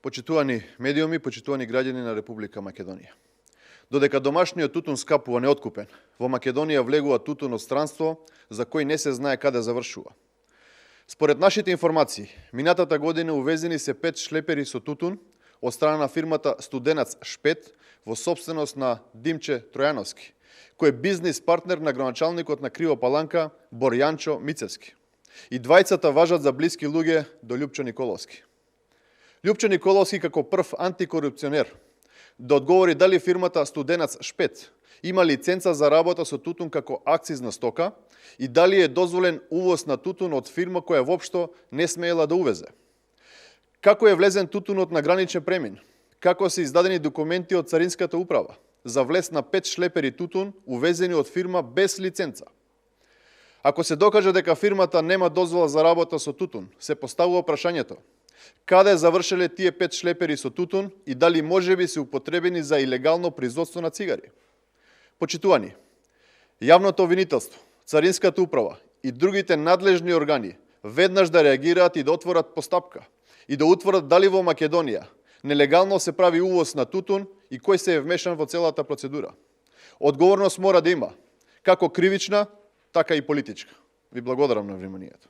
Почитувани медиуми, почитувани граѓани на Република Македонија. Додека домашниот тутун скапува неоткупен, во Македонија влегува тутун од странство за кој не се знае каде завршува. Според нашите информации, минатата година увезени се 5 шлепери со тутун од страна на фирмата Студенац Шпет во собственост на Димче Тројановски, кој е бизнис партнер на градоначалникот на Крива Паланка Борјанчо Мицевски. И двајцата важат за блиски луѓе до Љупчо Николовски. Љупчо Николовски како прв антикорупционер да одговори дали фирмата Студенац Шпет има лиценца за работа со тутун како акцизна стока и дали е дозволен увоз на тутун од фирма која воопшто не смеела да увезе. Како е влезен тутунот на граничен премин? Како се издадени документи од Царинската управа за влез на 5 шлепери тутун увезени од фирма без лиценца? Ако се докаже дека фирмата нема дозвола за работа со тутун, се поставува прашањето: каде завршеле тие 5 шлепери со тутун и дали можеби се употребени за илегално производство на цигари? Почитувани, јавното обвинителство, Царинската управа и другите надлежни органи веднаш да реагираат и да отворат постапка и да утврдат дали во Македонија нелегално се прави увоз на тутун и кој се е вмешан во целата процедура. Одговорност мора да има, како кривична, така и политичка. Ви благодарам на вниманието.